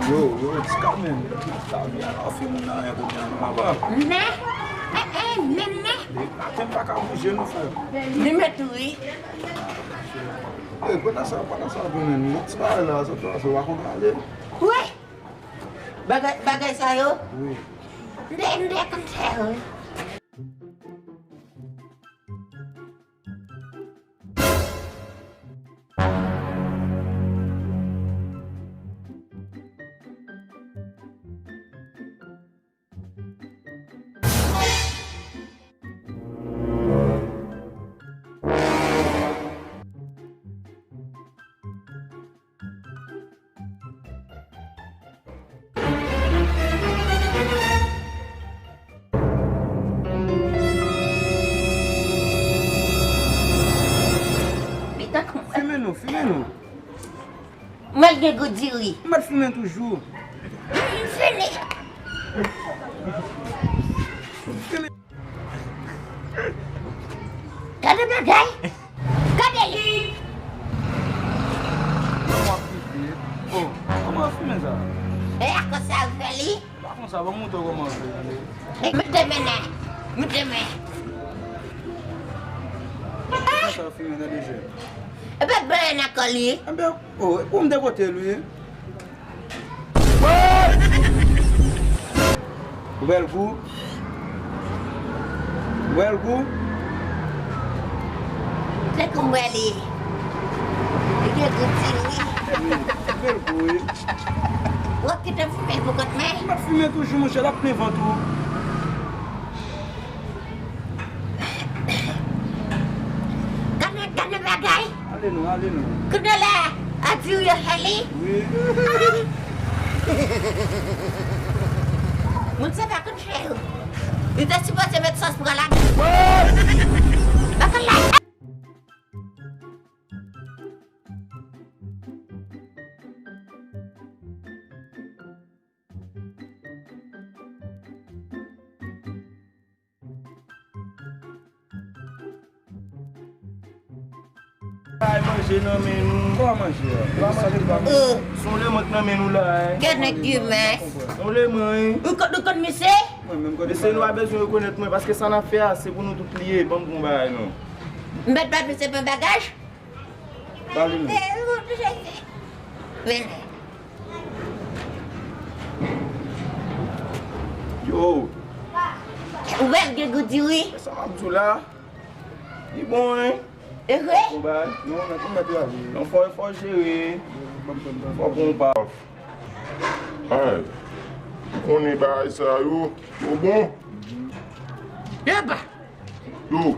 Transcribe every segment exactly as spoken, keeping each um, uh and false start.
Yo, yo, ti ka menm. Lavi a la fi moun nan, yon kote an laba. Nè? Eh, eh, menm nè? Maten m pa ka bouje non, frè. Li mèt tou wi. Eh, pandan sa, pandan sa, menm, lòt ti bagay la, sa, sa, sa, w a konn ale. Wi. Bagay, bagay sa yo? Wi. M te, m te konn fè yo. Fimen nou, fimen nou. Mwen gen gou diri. M ap fimen toujou. M fini. Gade bagay. Gade li. Kòman w ap fimen? Oh, kòman w ap fimen sa? E a konsa w fè li? Pa konsa, ban m montre w kòman w fè, tande. Mete men la. Mete men. Konsa w fimen, tande, jèn. E pa byen nan kò li. Enben, oh, e pou m dekote l wi. Ou bèl gou. Ou bèl gou. Se kou m wè li. Li gen gou ti wi. Wi, ou bèl gou wi. W ap kite m fimen pou kont mwen? M ap fimen toujou, monchè, l ap plen vant ou. Gade, gade bagay. Ale non, ale non. Kounye la, a diri yo fè li. Wi. Moun sa pa konn fè yo. Li te sipoze met sòs pran ladan. Bagay la. Bay manje nan men nou. Kòman manje a? Kòman manje pa manje? Se yon lemon k nan men nou la, hein. Kè nèg imen. Yon lemon, hein. Ou konn, ou konn misye? Mwen menm kote. Mesye, nou pa bezwen rekonèt mwen, paske sa n ap fè a, se pou nou tout li ye. Ban m gon bagay non. M mèt ba misye pen bagaj? Ba li menm. Vini. Yo. Ou wè l gen gou diri? Sa m ap di w la. Li bon, hein? E vre? Bon bagay. Non, mèt, mèt la, wi. Non, fò, fò jere. Fò pran yon pa. Ay, ou konnen bagay sa yo, yo bon. Eba! Yo,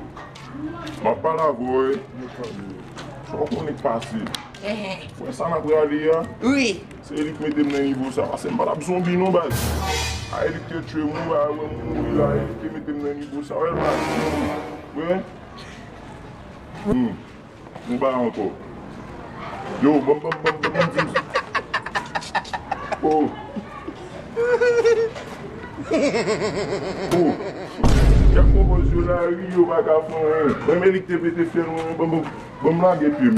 m ap pale avè w, wi. Sa w konnen k pase. Ehn. Wè sa n ap rale a? Wi. Se li k mete m nan nivo sa. Pase m pa t ap zonbi non, baz. A, e li k te tchwe m, wi, ba, wè m mouri la, e li k te mete m nan nivo sa. Wè l, baz. Wi. Hmm. Nou ba ankò. Yo, banm, banm, banm, banm, banm di. Oh. Oh. Jan konpoz yo la, ri yo pa ka fè anyen. Menm e li k te pete fyèl mwen, banm, banm, banm lage pye m.